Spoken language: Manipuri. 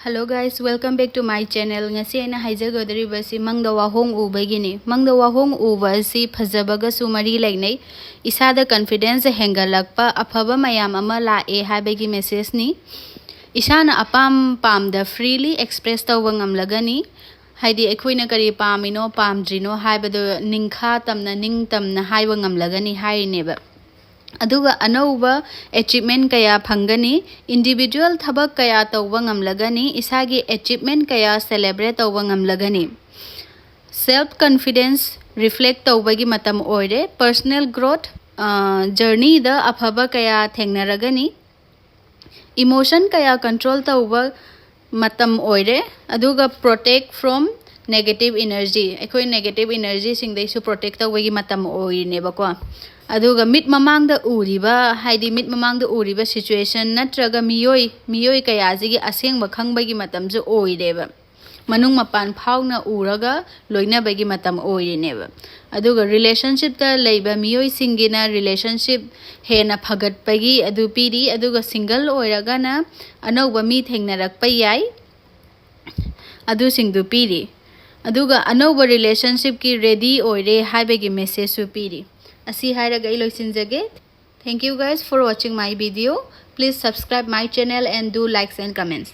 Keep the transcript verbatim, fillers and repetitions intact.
Hello guys, welcome back to my channel. ꯉꯁꯤ ꯑꯩꯅ ꯍꯥꯏꯖꯒꯗꯧꯔꯤꯕꯁꯤ ꯃꯪꯗ ꯋꯥꯍꯣꯡ ꯎꯕꯒꯤꯅꯤ꯫ ꯃꯪꯗ ꯋꯥꯍꯣꯡ ꯎꯕ ꯑꯁꯤ ꯐꯖꯕꯒꯁꯨ ꯃꯔꯤ ꯂꯩꯅꯩ꯫ ꯏꯁꯥꯗ confidence ꯍꯦꯟꯒꯠꯂꯛꯄ, ꯑꯐꯕ ꯃꯌꯥꯝ ꯑꯃ ꯂꯥꯛꯑꯦ ꯍꯥꯏꯕꯒꯤ messageꯅꯤ꯫ ꯏꯁꯥꯅ ꯑꯄꯥꯝ ꯄꯥꯝꯗ freely express ꯇꯧꯕ ꯉꯝꯂꯒꯅꯤ꯫ ꯍꯥꯏꯗꯤ ꯑꯩꯈꯣꯏꯅ ꯀꯔꯤ ꯄꯥꯝꯃꯤꯅꯣ ꯄꯥꯝꯗ꯭ꯔꯤꯅꯣ ꯍꯥꯏꯕꯗꯣ ꯅꯤꯡꯈꯥ ꯇꯝꯅ ꯅꯤꯡ ꯇꯝꯅ ꯍꯥꯏꯕ ꯉꯝꯂꯒꯅꯤ ꯍꯥꯏꯔꯤꯅꯦꯕ꯫ ꯑꯗꯨꯒ ꯑꯅꯧꯕ achievement ꯀꯌꯥ ꯐꯪꯒꯅꯤ꯫ Individual ꯊꯕꯛ ꯀꯌꯥ ꯇꯧꯕ ꯉꯝꯂꯒꯅꯤ꯫ ꯏꯁꯥꯒꯤ achievement ꯀꯌꯥ celebrate ꯇꯧꯕ ꯉꯝꯂꯒꯅꯤ꯫ Self confidence reflect ꯇꯧꯕꯒꯤ ꯃꯇꯝ ꯑꯣꯏꯔꯦ꯫ Personal growth journeyꯗ ꯑꯐꯕ ꯀꯌꯥ ꯊꯦꯡꯅꯔꯒꯅꯤ꯫ Emotion ꯀꯌꯥ control ꯇꯧꯕ ꯃꯇꯝ ꯑꯣꯏꯔꯦ꯫ ꯑꯗꯨꯒ protect from negative energy, ꯑꯩꯈꯣꯏ negative energyꯁꯤꯡꯗꯩꯁꯨ protect ꯇꯧꯕꯒꯤ ꯃꯇꯝ ꯑꯣꯏꯔꯤꯅꯦꯕꯀꯣ꯫ ꯑꯗꯨꯒ ꯃꯤꯠ ꯃꯃꯥꯡꯗ ꯎꯔꯤꯕ, ꯍꯥꯏꯗꯤ ꯃꯤꯠ ꯃꯃꯥꯡꯗ ꯎꯔꯤꯕ situation ꯅꯠꯇ꯭ꯔꯒ ꯃꯤꯑꯣꯏ ꯃꯤꯑꯣꯏ ꯀꯌꯥꯁꯤꯒꯤ ꯑꯁꯦꯡꯕ ꯈꯪꯕꯒꯤ ꯃꯇꯝꯁꯨ ꯑꯣꯏꯔꯦꯕ꯫ ꯃꯅꯨꯡ ꯃꯄꯥꯟ ꯐꯥꯎꯅ ꯎꯔꯒ ꯂꯣꯏꯅꯕꯒꯤ ꯃꯇꯝ ꯑꯣꯏꯔꯤꯅꯦꯕ꯫ ꯑꯗꯨꯒ relationshipꯇ ꯂꯩꯕ ꯃꯤꯑꯣꯏꯁꯤꯡꯒꯤꯅ relationship ꯍꯦꯟꯅ ꯐꯒꯠꯄꯒꯤ ꯑꯗꯨ ꯄꯤꯔꯤ꯫ ꯑꯗꯨꯒ single ꯑꯣꯏꯔꯒꯅ ꯑꯅꯧꯕ ꯃꯤ ꯊꯦꯡꯅꯔꯛꯄ ꯌꯥꯏ, ꯑꯗꯨꯁꯤꯡꯗꯨ ꯄꯤꯔꯤ꯫ ꯑꯗꯨꯒ ꯑꯅꯧꯕ relationshipꯀꯤ ready ꯑꯣꯏꯔꯦ ꯍꯥꯏꯕꯒꯤ messageꯁꯨ ꯄꯤꯔꯤ꯫ ꯑꯁꯤ ꯍꯥꯏꯔꯒ ꯑꯩ ꯂꯣꯏꯁꯤꯟꯖꯒꯦ꯫ Thank you guys for watching my video. Please subscribe my channel and do likes and comments.